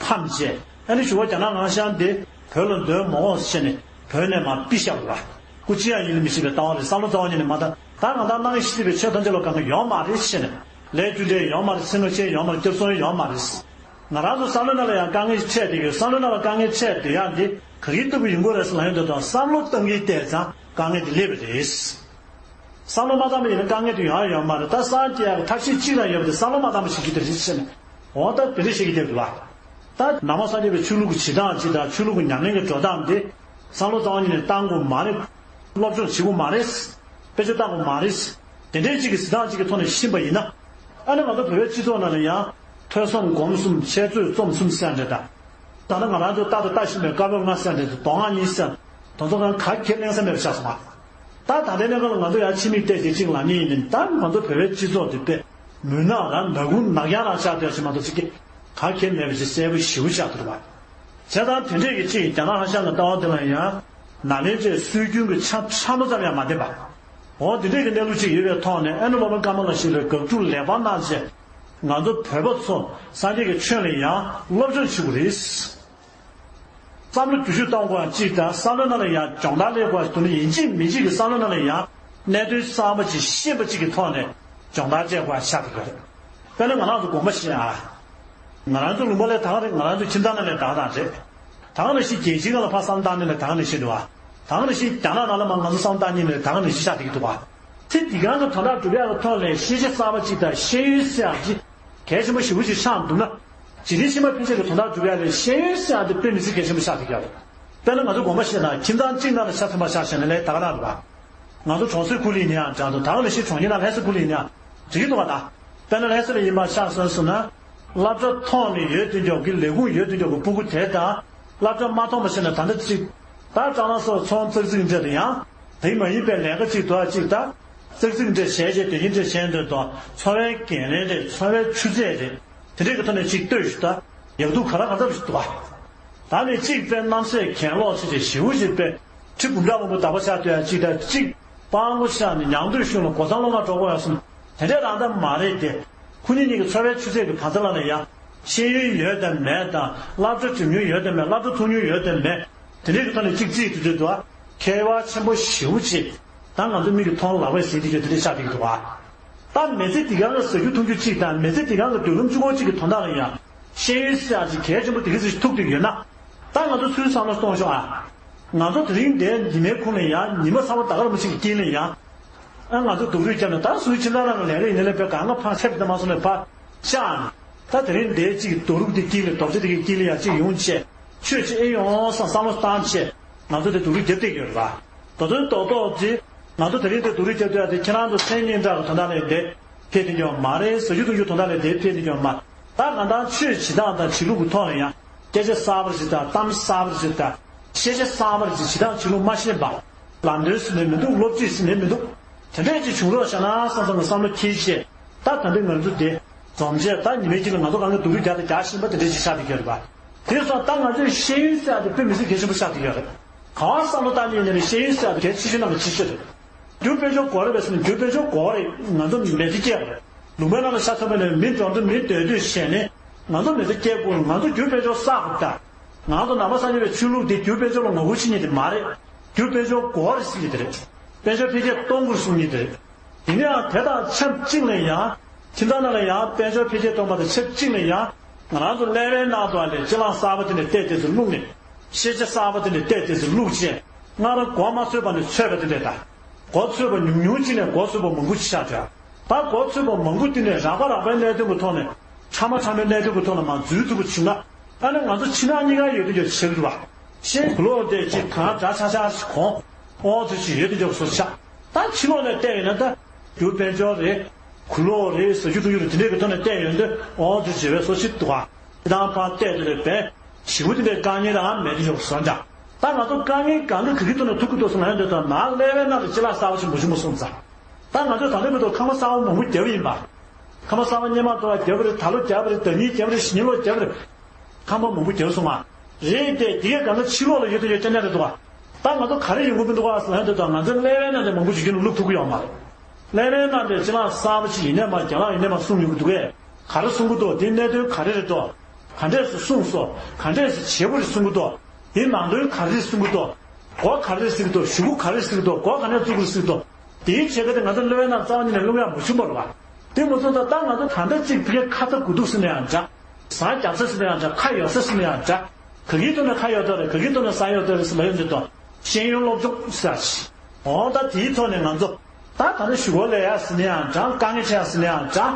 ཕམ་བྱས། ཨ་ནི་ཞུ་བ་རྒྱ་ནག་ཧང་ཤང་དེ་བོད་ལ་འདོན་མ་འོང་ཟེར་ནས་བོད་ནས་མར་ཕུད་བཞག་པ། སྐུ་ཅི་ཡང་ཡིད་ལ་མི་བྱེད་པའི་ལྟ་བ་རེད། བསམ་བློ་རྩ་བ་ཉིད་ནས་མ་བཏང་། ད་ང་དང་གནང་ཤེས་པའི་ཆོས་ཐམས་ཅད་ལ་དཀའ་ངལ་ཡོད་མ་རེད་ཟེར་ནས། ལས་རྒྱུ་འབྲས་ཡོད་མ་རེད། སེམས་ལ་ཆེ་ཡོད་མ་རེད། སྐྱབས་སོང་ཡོད་མ་རེད། ང་རང་ཚོ་བསམ་བློ་ནང་ལ་ཡང་དཀའ་ངལ་འཕྲད་བསྡད་ཡོད། བསམ་བློ་ནང་ལ་དཀའ་ངལ་འཕྲད་བསྡད་ཡག་འདི་ག་གིས་བཏུབ་ཀྱི་ཡོང་གི་རེད་ཟེར་ལབ་ཡོང་དུས་དང་། བསམ་བློ་བཏང་གིན་བསྡད་ཙང་དཀའ་ངལ་འདི་སླེབས་པ་རེད། བསམ་བློ་མ་བཏང་པ་ཡིན་ན་དཀའ་ངལ་དེ་ཡོང་ཡ་ཡོད་མ་རེད། ད་སངས་རྒྱས་ཡག་གི་ཐབས་ཤེས་གཅིག་རང་ཡོད་པ་དེ་བསམ་བློ་མ་བཏང་པ་ཞིག་གིས་དེ་རེད་ཟེར་ནས། འོ་ད་དེ་འདྲ་ཞིག་གིས་བསྡད་འདུག་བ། ད་ནང་པ་སངས་རྒྱས་པའི་ཆོས་ལུགས་ཀྱི་བྱེད་སྟངས་ཅིག་དང་ཆོས་ལུགས་ཀྱི་ཉམས་ལེན་གྱི་འགྲོ་སྟངས་དེ་བསམ་བློ་རྩ་བ་ཉིད་ནས་བཏང་དགོས་མ་རེད། སློབ་སྦྱོང་བྱེད་དགོས་མ་རེད། དཔེ་ཆ་བལྟ་དགོས་མ་རེད། དེ་འདྲའི་གཅིག་གི་གཟི་མདངས་གཅིག་གི་ཐོག་ནས་ཕྱིན་པ་ཡིན་ན། ཨ་ནི་ང་ཚོ་བོད་པའི་སྤྱི་ཚོགས་ནང་ལ་ཡང་ཐོས་བསམ་སྒོམ་གསུམ། འཆད་རྩོད་རྩོམ་གསུམ་ཟེར་འདྲ་དང་། ད་ལྟ་ང་རང་ཚོ་རྟག་ཏུ་ལྟ་བཞིན་པའི་བཀའ་པོད་ལྔ་ཟེར་འདྲ་དང་། མདོ་སྔགས་གཉིས་ཟེར། དེ་ཚོ་གང་ག་གེ་གླེང་ས་མེད་པ་ཆགས་སོང་བ། ད་ད་ལྟའི་གནས་སྐབས་ལ་ང་ཚོ་ཡང་ཕྱི་མིག་བལྟས་ཏེ་གཅིག་ལབ་ནི་ཡིན་ནི། ད་ང་ཚོ་བོད་པའི་སྤྱི་ཚོགས་འདི་དཔེ་མུན་ནག་རང་ནག་ཁུང་ནག་ཡག་རང་ཆགས་བསྡད་ཤིག་མ་གཏོགས་ཅིག་ག་གེ་མེད་པ་ཞིག་གསལ་པོ་ཞེ་པོ་ཆགས་འདུག་བ། བྱས་ཙང་དེ་འདྲས་ཀྱི་ཅིག་རྒྱ་ནག་ཧ་ཤང་གི་ལྟ་བ་འདི་ལ་ཡང་ནཱ་ལེནྡྲའི་སྲོལ་རྒྱུན་གྱི་ཆ་ཕྲ་མོ་ཙམ་ཡང་མ་ལྡན་པ། འོ་འདི་འདྲས་ཀྱི་གནས་ལུགས་ཅིག་ཡོད་པའི་ཐོག་ནས། ཨ་ནི་སློབ་དཔོན་ཀ་མ་ལ་ཤཱི་ལའི་དགག་སྒྲུབ་ལེགས་པར་གནང་བྱས། ང་ཚོ་བོད་པ་ཚོ་སངས་རྒྱས་ཀྱི་ཆོས་ལ་ཡང་སློབ་སྦྱོང་བྱེད་དགོས་རེད། བསམ་བློ་བསྒྱུར་བཅོས་གཏོང་དགོས་པ་གཅིག་དང་། བསམ་བློ་ནང་ལ་ཡང་སྦྱོང་བརྡར་སླེབས་དགོས་པ་དེ་ནི་ཡིན་གཅིག་མིན་གཅིག་གི་བསམ་བློ་ནང་ལ་ཡང་གནད་དོན་གསར་པ་ཅིག་ཤེས་པ་ཅིག་གི་ཐོག་ནས་སྦྱོང་བརྡར་བྱེད་དགོས་པ་ཆགས་ཀྱི་ཡོད་རེད། དཔེར་ན་ང་རང་ཚོ་དགོངས་པ་བཞེས་ཨ། ང་རང་ཚོ་ལུང་པ་ལ་ད་ག་རེད། ང་རང་ཚོ་ཁྱིམ་ཚང་ནང་ལ་ད་ག་རང་རེད། ད་ག་ནང་བཞིན་རྒྱལ་སྤྱིའི་སྒང་ལ་ཕར་བསམ་བློ་བཏང་ནས་ལ་ད་ག་ནང་བཞིན་འདུག་བ། ད་ག་ནང་བཞིན་རྒྱ་ནག་ནང་ལ་མར་ང་ཚོ་བསམ་བློ་བཏང་ནས་ལ་ད་ག་ནང་བཞིན་ཆགས་བསྡད་ཀྱི་འདུག་བ། ཚེ་འདི་གང་གི་དོན་དག་སྒྲུབ་ཡག་གི་ཐོག་ལ་ཤེས་བྱ་གསར་པ་ཅིག་དང་ཤེས་ཡོན་ཟེར་ཡག་ཅིག་གལ་ཆེན་པོ་ཞེ་པོ་ཅིག་ཆགས་འདུག་ན། འཇིག་རྟེན་ཕྱི་མ་ཕན་ཆད་ཀྱི་དོན་དག་སྒྲུབ་ཡག་ལ་ཤེས་ཡོན་ཟེར་ཡག་དེ་དཔེ་མི་སྲིད་གལ་ཆེན་པོ་ཆགས་བསྡད་ཀྱི་ཡོད་རེད། དཔེར་ན་ང་ཚོ་དགོངས་པ་བཞེས་ན་ཁྱིམ་ཚང་གཅིག་ནང་ལ་ཆ་མཐུན་པ་ཆགས་བཞག་ན་ལས་ད་ག་རང་རེད་བ། ང་ཚོ་གྲོང་གསེབ་ཁུལ་ལ་ཡིན་ན་ཡང་འདྲ་འདུག་ད་ག་ནང་བཞིན་གྲོང་ཁྱེར་ནང་ལྷ་ས་ཁུལ་ལ་ཡིན་ན་ཡང་འགྲིག་གི་འདུག་བ། ད་དཔེར་ན་ལྷ་ས་ལ་ཡིན་པ་ཆ་བཞག་སོང་ན། སློབ་གྲྭ་ཐོག་ནས་ཡོད་དུས་འཇོག་གི་ལས་ཁུངས་ཡོད་དུས་འཇོག་གི་སྤུ་གུ་དེ་དང་། སློབ་གྲྭ་མ་ཐོན་པ་བྱས་ན་ད་ལྟ་ཅིག་ད་ཅང་ལ་སོགས་ཚོང་ཙག་ཙིག་འདྲ་དང་། ཡང་དེ་མ་ཡིན་པའི་ལས་ཀ་ཅིག་འདུག་ཅིག་ད་ཙག་ཙིག་འདྲ་བྱས་བྱས་དེ་ཡིན་འདྲ་བྱས་འདོད་དང་། འཚོ་བའི་འགན་ལེན་རེད། འཚོ་བའི་ཆུ་ཚད་རེད། དེ་འདྲའི་གི་ཐོག་ནས་ཅིག་ལྟོས་ཤིག་ད་ཡག་སྡུག་ག་རེ་ག་འདྲ་ཞིག་འདུག་བ། ད་ནི་གཅིག་དཔེ་རྣམ་སྲས་གྱེན་ལོག་བྱས་བྱས་ཞེ་པོ་ཅིག་དཔེ་ཁྲི་འབུམ་ཕྲག་མང་པོ་དག་པ་ཆགས་སྡོད་ཡ་གཅིག་དང་། གཅིག་སྤྲང་པོ་ཆགས་ནས་ཉང་སྟོད་གཞུང་ལ་སྒོ་གསར་སློབ་མ་འགྲོ་དགོས་ཡ་གསུམ། དེ་འདྲས་རང་ད་མ་རེད་དེ། ཁོ་གཉིས་གཉིས་ཀྱི་འཚོ་བའི་ཆུ་ཚད་ཀྱི་བར་མཚམས་ལ་ནས་ཡང་ཤེས་ཡོན་ཡོད་དང་མེད་དང་། སློབ་གྲྭ་འགྲིམ་མྱོང་ཡོད་དང་མེད། སློབ་གྲྭ་ཐུག་མྱོང་ཡོད་དང་མེད། དེ་འདྲས་ཀྱི་ཐོག་ནས་གཅིག་རྩིས་དུས་ཚོད་དུ་ཁྱད་པར་ཆེན་པོ་ཞེ་པོ་ཅིག་ད་ང་ཚོ་མིག་གིས་མཐོང་ལག་པས་གཟིགས་དེ་ཡོད་དེ་འདྲས་ཆགས་བསྡད་ཀྱི་འདུག་བ། ད་མི་ཚེ་འདི་ག་ལ་ཟ་རྒྱུ་འཐུང་རྒྱུ་གཅིག་དང་། མི་ཚེ་འདི་ག་ལ་སྡོད་ལམ་གཅིག་པོ་གཅིག་གི་དོན་དག་ལ་ཡང་ཤེས་ཡོན་ཟེར་ཡག་ཅིག་གལ་ཆེན་པོ་དེ་ག་ཚོད་ཅིག་ཐུག་བསྡད་ཡོད་ན། ད་ང་ཚོ་ཚུར་བསམ་བློ་གཏོང་ཤོག་ཨ། ང་ཚོ་དེ་རིང་འདིར་ཉི་མའི་ཁོངས་ལ་ཡང་ཉི་མ་ཚ་བ་ད་ག་རང་མ་ཞིག་གི་དཀྱིལ་ལ་ཡང་། ཨ་ང་ཚོ་སྡུག་རུས་བརྒྱབ་ནས་ད་སུའི་ཁྱིམ་ཚང་ནང་གི་ལས་རེས་ཡིན་ནའི་ལས་པའི་གང་ག་ཕར་ཚེ་འདི་མ་སོང་ནས་ཕར་བཞག་ནས། ད་དེ་རིང་འདིར་གཅིག་རྡོ་རུག་དེ་དཀྱིལ་ལ་རྡོ་རྗེ་དེ་གའི་དཀྱིལ་ལ་ཡང་གཅིག་ཡོང་བྱས། ཆོས་ཅིག་ཨེ་ཡོང་བསམ་བསམ་བློ་བཏང་བྱས། ང་ཚོ་དེ་སྡུག་རུས་རྒྱབ་བསྡད་ཀྱི་ཡོད་རེད་པ། ད་དུང་རྡོག་རྡོག་ཅིག་ང་ཚོ་དེ་རིང་དེ་སྡུག་རུས་རྒྱབ་བསྡད་ཡ་དེ་ཁྱེད་རང་ཚོ་མཚན་སྙན་གྲགས་ཀྱི་དོན་དག་ལ་དེ་ཕེབས་བསྡད་ཀྱི་མ་རེད། ཟ་རྒྱུ་འཐུང་རྒྱུ་དོན་དག་ལ་དེ་ཕེབས་བསྡད་ཀྱི་མ་རེད། ད་ང་རང་ཆོས་བྱེད་སྟངས་དང་བྱེད་ལུགས་ཀྱི་ཐོག་ལ་ཡང་སྐད་ཆ་གསར་པ་ཞིག་དང་། གཏམ་གསར་པ་ཞིག་དང་། ཤེས་བྱ་གསར་པ་ཞིག་བྱེད་སྟངས་བྱེད་ལུགས་མ་ཤེས་པ། ལམ་སྟོན་ཟེར་ནས་མི་འདུག་སློབ་ཁྲིད་ཟེར་ནས་མི་འདུག་དེ་འདྲས་ཅིག་བྱུང་རོགས་བྱས་ན་བསམ་བསམ་གྱི་བསམ་བློ་འཁྱེར་བྱས། ད་ད་འདི་ང་ཚོ་དེ་འཛོམས་བྱས། ད་ཉི་མའི་དཀྱིལ་ལ་ང་ཚོ་གང་ག་སྡུག་རུས་རྒྱག་དང་རྒྱག་བཞིན་པ་དེ་འདྲས་ཅིག་ཆགས་བསྡད་ཀྱི་ཡོད་རེད་པ། དེ་སོང་ད་ང་ཚོས་ཤེས་ཡོན་ཟེར་ཡ་དེ་དཔེ་མི་སྲིད་གལ་ཆེན་པོ་ཆགས་བསྡད་ཀྱི་ཡོད་རེད། གང་བསམ་བློ་བཏང་ནས་ཡིན་ནའི་ཤེས་ཡོན་ཟེར་ཡ་དེ་གལ་ཆེ་ཤོས་ནང་གི་ཆེ་ཤོས་རེད། རྒྱུ་དཔལ་འབྱོར་དགོས་རེད་པས་ཟེར་ནས། རྒྱུ་དཔལ་འབྱོར་དགོས་རེད། ང་ཚོ་མི་ཚེ་སྐྱེལ་དགོས་རེད། ལུང་པའི་ནང་ལ་ཆ་མཚོན་པ་ནས་མི་འགྲོ་འགྲོ་མི་སྡོད་སྡོད་བྱས་ནས་ང་ཚོ་མི་ཚེ་སྐྱེལ་དགོས། ང་ཚོ་རྒྱུ་དཔལ་འབྱོར་བསགས་དགོས། ད་ང་ཚོ་ནང་པ་སངས་རྒྱས་པའི་ཆོས་ལུགས་འདི་རྒྱུ་དཔལ་འབྱོར་ལ་ངོ་རྒོལ་བྱེད་མཁན་དེ་མ་རེད། རྒྱུ་དཔལ་འབྱོར་དགོས་རེད་ཟེར་མཁན་དེ་རེད། དཔལ་འབྱོར་འཕེལ་རྒྱས་གཏོང་དགོས་གསུང་མཁན་དེ་རེད། དེ་ནས་ཡང་དེ་དང་ཆབས་ཅིག་ལ་ཡང་ཁྱིམ་ཚང་ནང་ལ་ཡང་དཔལ་འབྱོར་འཕེལ་རྒྱས་གཏོང་བ་དང་ཆབས་ཅིག་ལ་ཡང་། ང་རང་ཚོ་ཀླད་པའི་ནང་དུ་ལས་ཅིག་ལ་གསར་པ་དེ་ནས་བལྟས་བལྟས་ཚེ་བླུགས་ནས། ཤེས་བྱ་གསར་པ་དེ་ནས་བལྟས་བལྟས་ཚེ་བླུགས་བྱས། སྔར་གོ་མ་ཚོད་པ་ནས་ཚོད་པ་དེ་འདྲས་དང་། གོ་ཚོད་པ་ཉུང་ཉུང་ཅིག་ནས་གོ་ཚོད་པ་མང་པོ་ཅིག་ཆགས་བྱས། ད་གོ་ཚོད་པ་མང་པོ་དེ་ནས་རགས་པ་རགས་པའི་གནད་དོན་གྱི་ཐོག་ནས། ཕྲ་མ་ཕྲ་མའི་གནད་དོན་གྱི་ཐོག་ནས་མར་འཛུལ་ཐུབ་པ་བྱུང་ན། ཨ་ནི་ང་ཚོ་ཕྱི་ནང་གཉིས་ཀ་ཡོད་དུས་ཀྱང་བྱེད་ཀྱི་འདུག་བ། ཤེས་གོ་ལོག་དེ་ཅིག་གང་འདྲ་ཆགས་ཆགས་ཤིག་གོང་འོག་ཚོད་ཅིག་ཡོད་དུས་ཀྱང་བཟོ་ཆགས། ད་ཕྱི་ལོགས་ནས་བལྟས་ཡོད་ན་ད། རྒྱུ་དཔལ་འབྱོར་རེད། གོ་ལོག་རེད། ཟ་རྒྱུ་འཐུང་རྒྱུ་རེད། དེ་འདྲས་ཀྱི་ཐོག་ནས་བལྟས་ཡོང་དུས་འོ་དེ་བྱེད་པའི་བཟོ་ཞིག་འདུག་ག་དེ་དང་ཕར་བལྟས་དེ་ལས་པས་ཞེ་པོ་དེ་འདྲའི་དཀའ་ངལ་རང་མེད་དུ་ཡོང་བཟོ་འདྲ། ད་ང་ཚོ་དཀའ་ངལ་གང་གི་ག་གི་ཐོག་ནས་ཐུག་གི་འདུག་ཟེར་ན་ཡང་འདོད་དང་ན། ཀླད་པའི་ནང་གི་ཅི་ལ་གསར་པ་ཞིག་མ་བྱུང་མ་སོང་ཙང་། ད་ང་ཚོས་ད་ལྟ་བར་དུ་ཁང་པ་གསར་པ་མང་པོ་བརྒྱབ་ཡིན་པ། ཁང་པ་གསར་པ་སྔོན་མ་དུ་བ་བརྒྱབ་པ་རེད། ད་ལོ་བརྒྱབ་པ་རེད། ཟླ་གཉིས་བརྒྱབ་པ་རེད། ཕྱི་ཉིན་ལོ་བརྒྱབ་པ་རེད། ཁང་པ་མང་པོ་བརྒྱབ་སོང་ང་། རེད་དེ་དེ་གའི་སྒང་ལ་ཕྱི་ལོགས་ལ་ཡོད་དུ་ཡོད་སྐྱོན་ཆ་རེད་འདུག་བ། ད་ང་ཚོ་ག་རེ་ཡོང་གི་མི་འདུག་བ་ཟེར་ན་འདོད་དང་། ང་ཚོའི་ཀླད་པའི་ནང་དེ་མང་པོ་ཞིག་རྒྱུན་ལ་བླུག་ཐུབ་ཀྱི་ཡོད་མ་རེད། ཀླད་པའི་ནང་དེ་ཅི་ལ་གསར་པ་ཞིག་ཡིན་ནའི་མ་རྒྱ་ལག་ཡིན་ནའི་མ་གསུང་ཡོང་གི་འདུག་གས། ག་རེ་གསུང་གི་འདུག་དེ་གནད་དོན་ག་རེ་རེད་འདུག་ག་འདྲས་སུ་གསུངས་སོ། ག་འདྲས་སུ་བྱེད་དགོས་རེད་གསུང་གི་འདུག་དེའི་ནང་དོན་ག་རེ་གསུང་གི་འདུག་གོ་ག་རེ་ཟེར་གི་འདུག་གཞུག་གུ་ག་རེ་ཟེར་གི་འདུག་གོ་ག་ནས་བཙུགས་དགོས་རེད་ཟེར་གི་འདུག་དེའི་ཆེད་ཁ་དེ་ང་ཚོ་སློབ་དཔོན་རྣམས་རྩ་བ་ཉིད་ནས་སློབ་ཡག་མ་བྱུང་བ་རེད་བ། དེ་མ་སོང་ཙང་ད་ང་ཚོ་ད་ལྟ་གཅིག་དེ་གའི་ཁ་ཚ་དགོས་གཏུགས་ཟེར་ན་ཡང་འདྲ། ཟངས་རྒྱག་ས་ཟེར་ན་ཡང་འདྲ། ཁ་ཡོད་ས་ཟེར་ན་ཡང་འདྲ། ག་གི་ཐོག་ནས་ཁ་ཡོད་ཐག་རེད། ག་གི་ཐོག་ནས་ཟངས་ཡོད་ཐག་རེད་ཟེར་ལབ་ཡོང་དུས་དང་། ཤེས་ཡོན་སློབ་སྦྱོང་ཟེར་ཞིག་འོ་ད་དེའི་ཐོག་ནས་ང་ཚོ་ད་ད་ནི་གཞུག་གུ་ལས་ཡག་ཟེར་ན་ཡང་འདྲ། དཀའ་ངལ་འཕྲད་ཡག་ཟེར་ན་ཡང་འདྲ།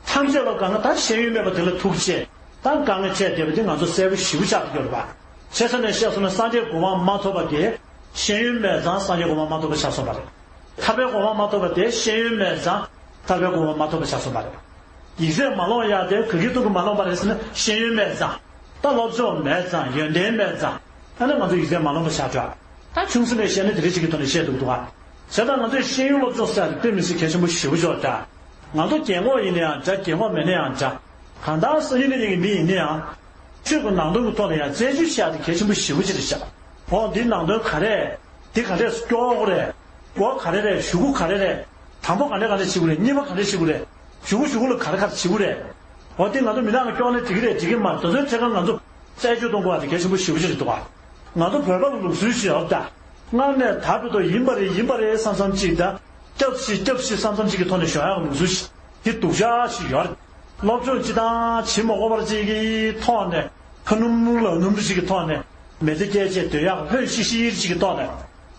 ཐམས་ཅད་ལ་དགའ་ན་ད་ཤེས་ཡོན་མེད་པ་དེ་ལ་ཐུག་ཅེས། ད་དཀའ་ངལ་འཕྲད་བསྡད་པ་དེ་ང་ཚོ་གསལ་པོ་ཞེ་པོ་ཆགས་ཀྱི་ཡོད་རེད་པ། ཆེ་ས་ནས་བཤད་སོང་ན་སངས་རྒྱས་གོ་འཕང་མ་ཐོབ་པ་དེ་ཤེས་ཡོན་མེད་ཙང་སངས་རྒྱས་གོ་འཕང་མ་ཐོབ་པ་ཆགས་སོང་བ་རེད། ཐར་པའི་གོ་འཕང་མ་ཐོབ་པ་དེ་ཤེས་ཡོན་མེད་ཙང་ཐར་པའི་གོ་འཕང་མ་ཐོབ་པ་ཆགས་སོང་བ་རེད། ཡིག་ཚད་མ་ལོངས་ཡག་དེ་ག་གི་ཐོག་གི་མ་ལོངས་པ་རེད་ཟེར་ན་ཤེས་ཡོན་མེད་ཙང་། ད་སློབ་སྦྱོང་མེད་ཙང་། ཡོན་ཏན་མེད་ཙང་། ཨ་ནི་ང་ཚོ་ཡིག་ཚད་མ་ལོངས་པ་ཆགས་འགྲོ། ད་ཆུང་ཙག་ནས་བཤད་ན་དེ་འདྲ་ཞིག་གི་ཐོག་ནས་བཤད་འདུག་འདུག་ཨ། བྱས་ཙང་ང་ཚོས་ཤེས་ཡོན་སློབ་སྦྱོང་ཟེར་ཡག་དེ་དཔེ་མི་སྲིད་གལ་ཆེན་པོ་ཞེ་པོ་ཅིག་རེད། ང་ཚོ་རྒན་གོག་ཡིན་ན་ཡང་འདྲ། རྒན་གོག་མེད་ན་ཡང་འདྲ། གང་ལྟར་སང་ཉིན་གནངས་ཉིན་གྱི་མི་ཡིན་ན་ཡང་། ཆོས་ཀྱི་ནང་དོན་གྱི་ཐོག་ལ་ཡང་རྩད་གཅོད་བྱེད་ཡག་དེ་གལ་ཆེན་པོ་ཞེ་པོ་ཅིག་རེད་ཤག་འོ་འདིའི་ནང་དོན་ག་རེ། འདི་ག་འདྲས་སུ་སྐྱོར་དགོས་རེད། སྒོ་ག་རེ་རེད། གཞུག་གུ་ག་རེ་རེད། དང་པོ་ག་འདྲས་ག་འདྲས་བྱེད་དགོས་རེད། གཉིས་པ་ག་འདྲས་བྱེད་དགོས་རེད། གཞུག་གུ་གཞུག་གུ་ལ་ག་རེ་ག་རེ་བྱེད་དགོས་རེད། འོ་དེ་ང་ཚོ་མི་ནག་ལ་སྐྱོར་ནས་འགྲིག་གི་རེད། འགྲིག་གི་མ་རེད། དེ་ཚོའི་ཐད་ཀར་ང་ཚོ་རྩད་གཅོད་གཏོང་དགོས་པ་དེ་གལ་ཆེན་པོ་ཞེ་པོ་ཅིག་རེད་འདུག་ག་ང་ཚོ་བོད་པ་ལ་ལུགས་སྲོལ་ཞིག་ཡོད་རེད་ད། སྔར་ནས་ད་བར་དུ་ཡིན་པ་རེད། ཡིན་པ་རེད་བསམ་བསམ་ཅིག་དང་། སྐྱབས་ཤིག་སྐྱབས་ཤིག་བསམ་བསམ་ཅིག་གི་ཐོག་ནས་ཞོག་ཡག་ལུགས་སྲོལ་ཞིག་དེ་སྡུག་ཅག་ཞིག་ཡོད་རེད། སློབ་སྦྱོང་སྤྱི་བཏང་བྱེད་མ་དགོས་པར་ཅིག་གི་ཐོག་ནས་ཁ་སྣུམ་ལག་སྣུམ་ཅིག་གི་ཐོག་ནས་མི་ཚེ་སྐྱེལ་ཆེད་སྡོད་ཡག་ལྷོད་ཤིག་ཤིག་ཅིག་གི་ཐོག་ནས།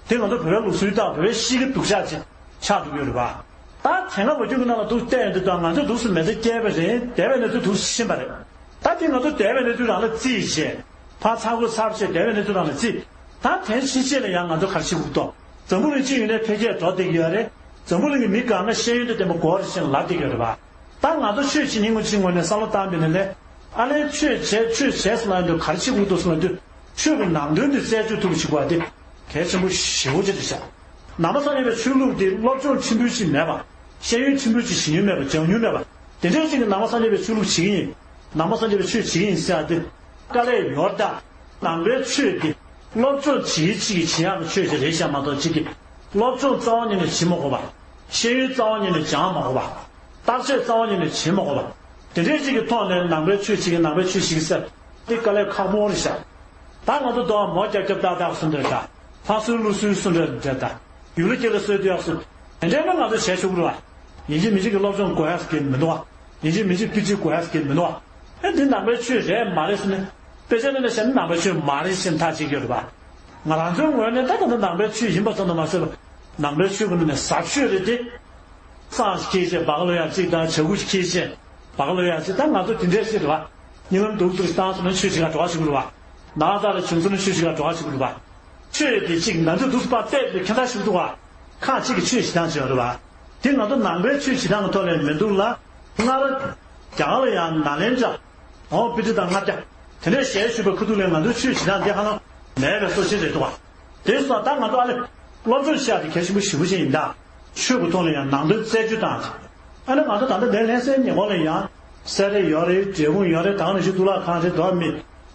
དེ་ང་ཚོ་བོད་པའི་ལུགས་སྲོལ་དང་བོད་པའི་གཤིས་ཀ་སྡུག་ཅག་ཅིག་ཆགས་འགྲོ་གི་ཡོད་རེད་པ། ད་དེ་སྔ་བོད་བརྒྱུད་ཀྱི་ནང་ལ་འདུག་བལྟས་ཡོང་དུས་ད་ང་ཚོ་འདུག་སེ་མི་ཚེ་སྐྱེལ་བ་རེད། འདས་པའི་གནས་ཚུལ་འདུག་སེ་ཕྱིན་པ་རེད། ད་དེ་ང་ཚོ་འདས་པའི་གནས་ཚུལ་རང་ལ་རྩིས་བྱས། ཕར་ཚར་དགོས་ཚར་བྱས་འདས་པའི་གནས་ཚུལ་རང་ལ་རྩིས། ད་དེ་ཕྱིན་ཆད་ལ་ཡང་ང་ཚོ་ག་རེ་བྱེད་དགོས་འདུག་འཛམ་བུ་གླིང་སྤྱི་ཡོངས་ནས་འཕེལ་རྒྱས་འགྲོ་བསྡད་ཀྱི་ཡོད་རེད། འཛམ་བུ་གླིང་གི་མི་གང་ག་ཤེས་ཡོན་དང་ལྡན་པ་དགོས་རེད་ཅེས་ལབ་བསྡད་ཀྱི་ཡོད་རེད་པ། ད་ང་ཚོ་ཆོས་བྱེད་མཁན་ཀུན་གྱི་ངོས་ནས་བསམ་བློ་བཏང་བ་ཡིན་ན་ལས། ཨ་ལས་ཆོས་བྱས་ཆོས་བྱས་ཟེར་ལབ་དུས་ག་རེ་བྱེད་དགོས་འདུག་ཟེར་ལབ་དུས། ཆོས་ཀྱི་ནང་དོན་དེ་རྩད་གཅོད་ཐུབ་པ་བྱེད་དགོས་པ་དེ་གལ་ཆེན་པོ་ཞེ་པོ་ཅིག་རེད་ཤག་ནང་པ་སངས་རྒྱས་པའི་ཆོས་ལུགས་དེ་སློབ་སྦྱོང་ཆེན་པོ་ཅིག་མེད་པ། ཤེས་ཡོན་ཆེན་པོ་ཅིག་བྱེད་མྱོང་མེད་པ། སྦྱང་མྱོང་མེད་པ། དེ་འདྲའི་ཅིག་གིས་ནང་པ་སངས་རྒྱས་པའི་ཆོས་ལུགས་བྱེད་ཀྱི་ཡིན། ནང་པ་སངས་རྒྱས་པའི་ཆོས་བྱེད་ཀྱི་ཡིན་ཟེར་ཡག་དེ་དཀའ་ལས་ཡོད་རེད་ད། ནང་པའི་ཆོས་དེ་སློབ་སྦྱོང་བྱེད་ཀྱི་ཅིག་གིས་བྱེད་ཡག་གི་ཆོས་ཅིག་རེད་ཤག་མ་གཏོགས་ཅིག་གིས་སློབ་སྦྱོང་རྩ་བ་ཉིད་ནས་བྱེད་མ་དགོས་པ། ཤེས་ཡོན་རྩ་བ་ཉིད་ནས་སྦྱང་མ་དགོས་པ། བརྟག་དཔྱད་རྩ་བ་ཉིད་ནས་བྱེད་མ་དགོས་པ། དེ་འདྲའི་ཅིག་གི་ཐོག་ནས་ནང་པའི་ཆོས་བྱེད་ཀྱི་ནང་པའི་ཆོས་བྱེད་ཀྱི་ཟེར། དེ་དཀའ་ལས་ཁག་པོ་རེད་ཤག་ད་ང་ཚོ་འདུག་ག་མོ་རྒྱབ་རྒྱབ་ཏག་ཏག་སུ་འདྲ་འདྲ། ལྷ་གསོལ་ཀླུ་གསོལ་སུ་འདྲ་འདྲ་འདྲ། ཡུལ་ལྷ་ཁྱེད་ལ་གསོལ་དུ་ཡག་སུ། དེ་འདྲའི་ནི་ང་ཚོ་བྱས་ཆོག་གི་རེད་པ། ཡིན་གཅིག་མིན་གཅིག་གི་སློབ་སྦྱོང་དགོས་ཡག་ཟེར་གྱི་མི་འདུག་ག་ཡིན་གཅིག་མིན་གཅིག་ཕི་ཅི་དགོས་ཡག་ཟེར་གྱི་མི་འདུག་ག་ཨེ་འདི་ནང་པའི་ཆོས་རེད་མ་རེད་ཟེར་ནས། དཔེ་ཆ་ནང་ནས་བཤད་ན་ནང་པའི་ཆོས་མ་རེད་ཟེར་ནས་ཐག་བཅད་ཀྱི་ཡོད་རེད་པ། ང་རང་ཚོའི་ངོས་ནས་ད་ད་ལྟ་ནང་པའི་ཆོས་ཡིན་པ་ཙམ་དུ་མ་ཟད་པ། ནང་པའི་ཆོས་ཀྱི་ནང་ནས་ཟབ་ཤོས་རེད་དེ། སྲང་ཞིག་འཁྱེར་བྱས་བག་ལ་ཡ་གཅིག་དང་བྱ་ཁུ་ཞིག་འཁྱེར་བྱས་བག་ལ་ཡ་གཅིག་ད་ང་ཚོ་དེ་འདྲས་ཞིག་རེད་པ། གཉིད་ལམ་སྡུག་ཏུ་བཏང་སོང་ན་ཆོས་བྱེད་ག་འགྲོ་བ་ཞིག་རེད་པ། ན་ཚ་ལ་བྱུང་སོང་ན་ཆོས་བྱེད་ག་འགྲོ་བ་ཞིག་རེད་པ། ཆོས་དེ་གཅིག་ན་ཚོད་འདུག་སེ་ཕར་བལྟས་པའི་ཁྱད་མཚར་ཞིག་འདུག་ག་ཁག་གཅིག་གིས་ཆོས་བྱེད་སྟངས་བྱེད་པ་རེད་པ། དེ་ང་ཚོ་ནང་པའི་ཆོས་བྱེད་སྟངས་ཀྱི་ཐོག་ལས་མི་འདུག་ལ། སྔར་རྒྱ་གར་ལ་ཡང་ནཱ་ལེནྡྲ། འོ་པི་ཏི་དང་ལྔ་བརྒྱ། དེ་འདྲས་ཞལ་བཞུགས་པའི་ཁ་ཐུག་ལས་ང་ཚོའི་ཆོས་བྱེད་སྟངས་འདི་ཧ་ལམ་མེད་པའི་བཟོ་ཅིག་རེད་འདུག་ག་དེ་སོང་ད་ང་ཚོ་ཨ་ལེ། སློབ་སྦྱོང་བྱེད་ཡག་དེ་གལ་ཆེན་པོ་ཞེ་པོ་ཅིག་ཡིན་ད། ཆོས་ཀྱི་ཐོག་ལ་ཡང་ནང་དོན་རྩད་གཅོད་བཏང་ཅིག་ཨ་ནི་ང་ཚོ་ད་ལྟ་འདིར་ལྷ་སའི་ཉེ་འཁོར་ལ་ཡང་། སེ་ར་ཡོད་རེད། འབྲས་སྤུངས་ཡོད་རེད། ད་ག་ནང་བཞིན་གཙུག་ལག་ཁང་རེད། འདུག་ག་མི།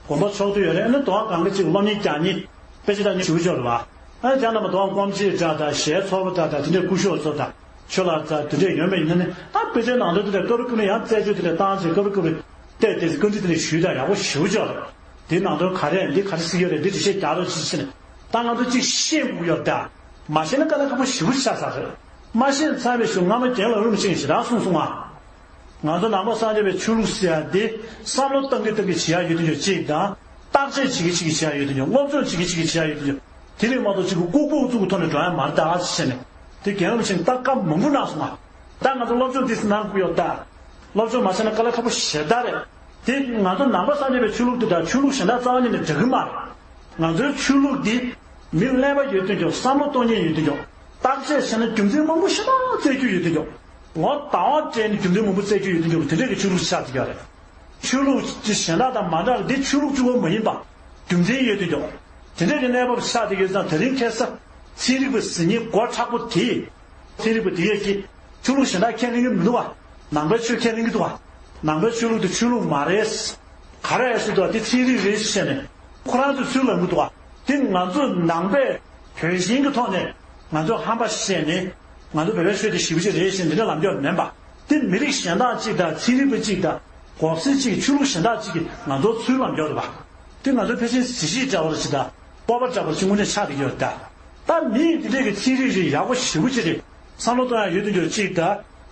དགོན་པ་ཕྱོགས་བསྡུས་ཡོད་རེད། ཨ་ནི་འདུག་ག་གང་ག་ཅིག་སློབ་གཉེར་རྒྱག་མཁན། དཔེ་ཆ་ལྟ་མཁན་ཞེ་པོ་ཅིག་ཡོད་རེད་པ། ཨ་ནི་རྒྱ་ནང་མ་འདུག་ག་སྒོམ་ཆེན་གྲྭ་དང་ཞལ་ཚོགས་པ་དང་ད་དེ་འདྲས་སྐུ་ཞབས་ཚོ་དང་ཆོས་ལགས་ཚོ་དེ་འདྲས་ཡོད་མེད་ཡིན་ན་ནི། ད་དཔེ་ཆའི་ནང་དོན་དེ་འདྲ་སྐབས་རེ་སྐབས་རེ་ཡང་རྩད་གཅོད་དེ་འདྲ་བཏང་བྱས། སྐབས་རེ་སྐབས་རེ་བལྟས་ཏེ་བཀའ་འདྲི་དེ་འདྲ་ཞུས་དང་ཡག་པོ་ཞེ་པོ་ཅིག་ཡོད་རེད། དེའི་ནང་དོན་ག་རེ་ཡིན། འདི་ག་རེ་གཟིགས་ཡོད་རེད། འདི་འགྲེལ་བཤད་རྒྱག་རོགས་བྱེད་ཟེར་ནས། ད་ང་ཚོ་གཅིག་ཤེས་དགོས་ཀྱི་ཡོད་རེད་ད། མ་ཤེས་ན་དཀའ་ལས་ཁག་པོ་ཞེ་པོ་ཆགས་ཚར་རེད། མ་ཤེས་ཚར་བའི་གཞུག་སྔ་མ་རྒན་ལགས་རིན་པོ་ཆེ་གིས་ཞེ་དྲག་གསུངས་སོང་ང་། ང་ཚོ་ནང་པ་སངས་རྒྱས་པའི་ཆོས་ལུགས་ཟེར་ཡ་འདི་བསམ་བློ་བཏང་གི་བཏང་གི་བྱེད་ཡ་ཡོད་དོ་ཅོག་གཅིག་དང་། བརྟག་དཔྱད་བྱེད་ཀྱི་བྱེད་ཀྱི་བྱེད་ཡ་ཡོད་དོ་ཅོག་སློབ་སྦྱོང་བྱེད་ཀྱི་བྱེད་ཀྱི་བྱེད་ཡ་ཡོད་དོ་ཅོག་དེ་ལས་མ་གཏོགས་གཅིག་གི་ལྐུགས་པ་ཨུ་ཚུགས་ཀྱི་ཐོག་ནས་འགྲོ་ཡ་མ་རེད་ད་ཟེར་ནས། དེ་རྒན་རིན་པོ་ཆེས་ད་བཀའ་མང་པོ་གནང་སོང་ང་། ད་ང་ཚོ་སློབ་སྦྱོང་ཏོག་ཙམ་གནང་དགོས་ཡོད་ད། སློབ་སྦྱོང་མ་བྱས་ན་དཀའ་ལས་ཁག་པོ་ཞེ་དྲག་རེད། དེ་ང་ཚོ་ནང་པ་སངས་རྒྱས་པའི་ཆོས་ལུགས་འདི་དང་ཆོས་ལུགས་གཞན་དག་རྩ་བ་ཉིད་ནས་འདྲ་གི་མ་རེད། ང་ཚོའི་ཆོས་ལུགས་འདི་མི་ཀླད་པ་ཡོད་དོ་ཅོག་བསམ་བློ་གཏོང་མཁན་ཡོད་དོ་ཅོག་བརྟག་དཔྱད་བྱས་ན་རྒྱུ་མཚན་མང་པོ་ཞེ་དྲག་བཙལ་རྒྱུ་ཡོད་དོ་ཅོག་ལོ་ཟླ་བ་སྤྲད་ནས་རྒྱུ་མཚན་མང་པོ་བཙལ་རྒྱུ་ཡོད་དོ་ཅོག་དེ་འདྲ་གི་ཆོས་ལུགས་ཆགས་བསྡད་ཡོད་རེད། ཆོས་ལུགས་ཀྱི་གཞན་དག་དང་མ་འདྲ་བ་འདི་ཆོས་ལུགས་གཅིག་པོ་མ་ཡིན་པ། རྒྱུ་མཚན་ཡོད་དོ་ཅོག་དེ་འདྲ་གི་གནས་བབ་ཆགས་བསྡད་ཡོད་ཙང་། དེ་རིང་ཁ་སང་ཚན་རིག་པ་ཟེར་མཁན་མགོ་མཁྲེགས་པོ་དེས། ཚན་རིག་པ་དེ་གས་ཀྱིས་ཆོས་ལུགས་གཞན་དག་ཁས་ལེན་གྱི་མི་འདུག་བ། ནང་པའི་ཆོས་ཁས་ལེན་གྱི་འདུག་བ། ནང་པའི་ཆོས་ལུགས་དེ་ཆོས་ལུགས་མ་རེད། ག་རེ་ཟེར་འདུག་བ། དེ་ཚན་རིག་རེད་ཟེར་ནས་ཁོ་རང་ཚོས་ཚུར་ལབ་གི་འདུག་བ། དེ་ང་ཚོ་ནང་པའི་བོད་ཞེན་གྱི་ཐོག་ནས་ང་ཚོས་ཧམ་པ་བཤད་ནས། ང་ཚོ་བོད་པའི་ཆོས་དེ་ཞེ་པོ་ཅིག་རེད་ཟེར་འདི་འདྲ་ལབ་རྒྱུ་མིན་པ། དེ་མི་རིགས་གཞན་དག་ཅིག་དང་ཚན་རིག་པ་ཅིག་དང་ གོང་གསལ་གཅིག་གི་ཆོས་ལུགས་གཞན་དག་ཅིག་གིས་ང་ཚོར་ཚུར་ལམ་རྒྱག་རེད་པ། དེ་ང་ཚོའི་ཕལ་ཆེར་གཟི་བརྗིད་འདྲ་བ་ཞིག་དང་། སྤོབས་པ་འདྲ་བ་ཞིག་དངོས་གནས་ཆགས་བསྡད་ཀྱི་ཡོད་ད། ད་མི་ཡི་འདི་འདྲས་ཀྱི་ཚན་རིག་རིགས་ཡག་པོ་ཞེ་པོ་ཅིག་རེད། བསམ་བློ་གཏོང་ཡག་ཡོད་དུ་འགྱུར་གཅིག་ད།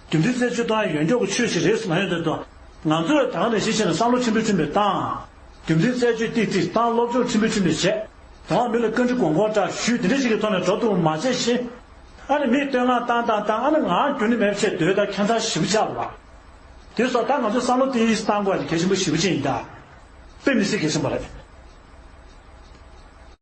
རྒྱུ་མཚན་རྩད་གཅོད་གཏོང་ཡག་ཡོད་མཁན་གྱི་ཆོས་ཤིག་རེད་ཟེར་ལབ་ཡོང་དུས། ང་ཚོས་ད་ག་ནང་བཞིན་བྱས་ནས་བསམ་བློ་ཆེན་པོ་ཆེན་པོ་བཏང་། རྒྱུ་མཚན་རྩད་གཅོད་ཏིག་ཏིག་བཏང་། སློབ་སྦྱོང་ཆེན་པོ་ཆེན་པོ་བྱས། དེ་བ་མི་ལ་བཀའ་འདྲི་དགོངས་སྐོར་འདྲ་ཞུས། དེ་འདྲ་ཞིག་གི་ཐོག་ནས་འགྲོ་ཐུབ་པ་མ་བྱས་ཤིང་། ཨ་ནི་མིས་བསྟོད་བསྔགས་བཏང་བཏང་བཏང་། ཨ་ནི་ང་རྒྱུན་ནས་མེད་པ་བྱས་སྡོད་ད་ཁྱད་མཚར་ཞེ་པོ་ཆགས་པ། དེ་སོགས་ད་ང་ཚོས་བསམ་བློ་དེ་བཏང་དགོས་པ་དེ་གལ་ཆེན་པོ་ཞེ་པོ་ཅིག་ཡིན་ད། དཔེ་མི་སྲིད་གལ་ཆེན་པོ་རེད།